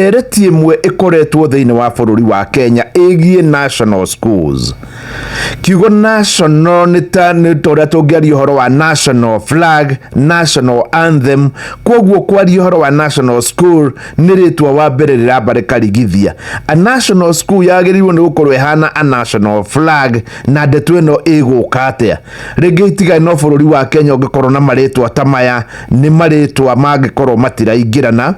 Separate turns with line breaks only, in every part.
Ndereti ĩmwe ĩkoretwo thĩinĩ wa bũrũri wa Kenya ĩgiĩ national schools. Kiugo national nĩ ta nĩ ta ũrĩa tũngĩaria ũhoro wa national flag, national anthem. Koguo kwaria ũhoro wa national school nĩ rĩtwa wa mbere rĩramba rĩkarigithia. A national school yagĩrĩirwo nĩ gũkorwo ĩhana a national flag, na ndeto ĩno ĩgũka atĩa? Rĩngĩ itigaĩ no bũrũri wa Kenya ũngĩkorwo na marĩtwa ta maya, nĩ marĩtwa mangĩkorwo matiraingĩrana.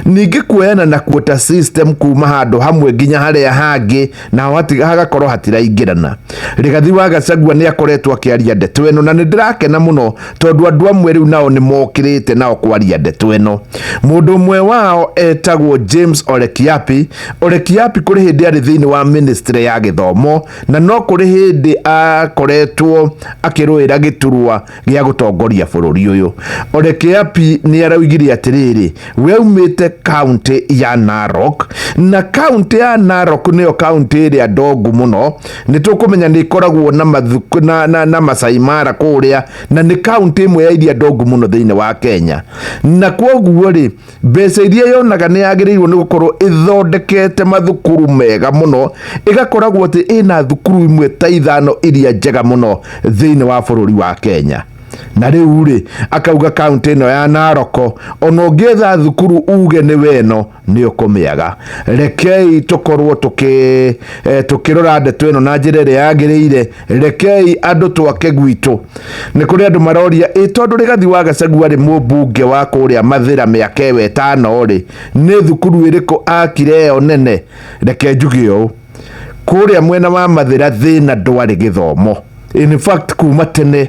Ningĩ kuoyana na quota system kuma handũ hamwe nginya harĩa hangĩ, naho hagakorwo hatiraingĩrana. Rigathi wa Gachagua nĩ akoretwo akĩaria ndeto ĩno, na nĩ ndĩrakena mũno tondũ andũ amwe rĩu nao nĩ mokĩrĩte nao kwaria ndeto ĩno. Mũndũ ũmwe wao etagwo James Ole Kiyiapi. Ole Kiyiapi kũrĩ hĩndĩ arĩ thĩinĩ wa ministry ya gĩthomo, na no kũrĩ hĩndĩ akoretwo akĩrũĩra gĩturwa gĩa gũtongoria bũrũri ũyũ. Ole Kiyiapi nĩ araugire atĩrĩrĩ, we aumĩte kaunti ya Narok, na kaunti ya Narok nĩyo kaunti ĩrĩa ndongu mũno. Nĩ tũkũmenya nĩ ĩkoragwo na mathuku, na Masai Mara kũrĩa, na nĩ kaunti ĩmwe ya iria ndongu mũno thĩinĩ wa Kenya. Na kwoguo rĩ, mbeca iria yonaga nĩ yagĩrĩirwo nĩ gũkorwo ĩthondekete mathukuru mega mũno, ĩgakoragwo atĩ ĩna thukuru imwe ta 5 iria njega mũno thĩinĩ wa bũrũri wa Kenya. Na rĩu rĩ, akauga kaunti ĩno ya Narok ona ũngĩetha thukuru uge nĩ weno nĩ ũkũmĩaga. Rekei tũkorwo tũkĩrora ndeto ĩno na njĩra ĩrĩa yagĩrĩire. Rekei andũ twake gwitũ. Nĩ kũrĩ andũ maroria, ĩ tondũ Rigathi wa Gachagua arĩ mũmbunge wa kũrĩa Mathĩra mĩaka ĩyo 5 rĩ, nĩ thukuru ĩrĩkũ akire ĩyo nene? Reke njuge ũũ, kũrĩa mwena wa Mathĩra thĩna ndwarĩ gĩthomo. In fact, kuma tene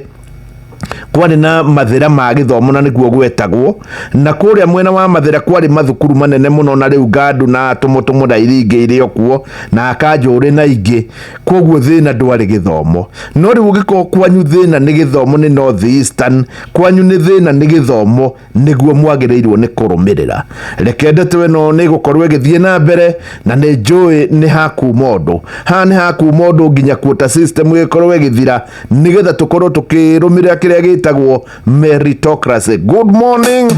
kwarĩ na mathĩra ma gĩthomo na nĩguo gwetagwo, na kũrĩa mwena wa Mathĩra kwarĩ mathukuru manene mũno, na rĩu Ngandu na Tũmũtũmũ na iria ingĩ irĩ o kuo, na Akanjũrĩ na ingĩ. Koguo thĩna ndwarĩ gĩthomo. No rĩu ũngĩkorwo kwanyu thĩna nĩ gĩthomo nĩ North Eastern, kwanyu nĩ thĩna nĩ gĩthomo, nĩguo mwagĩrĩirwo nĩ kũrũmĩrĩra. Reke ndeto ĩno nĩ ĩgũkorwo ĩgĩthiĩ na mbere, na nĩ njũĩ nĩ hakuma ũndũ. Haha nĩ hakuma ũndũ nginya quota system ĩgĩkorwo ĩgĩthira, nĩgetha tũkorwo tũkĩrũmĩrĩra kĩrĩa gĩtagwo meritocracy. Good morning.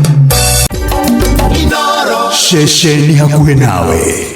Ceceni hakuhĩ nawe.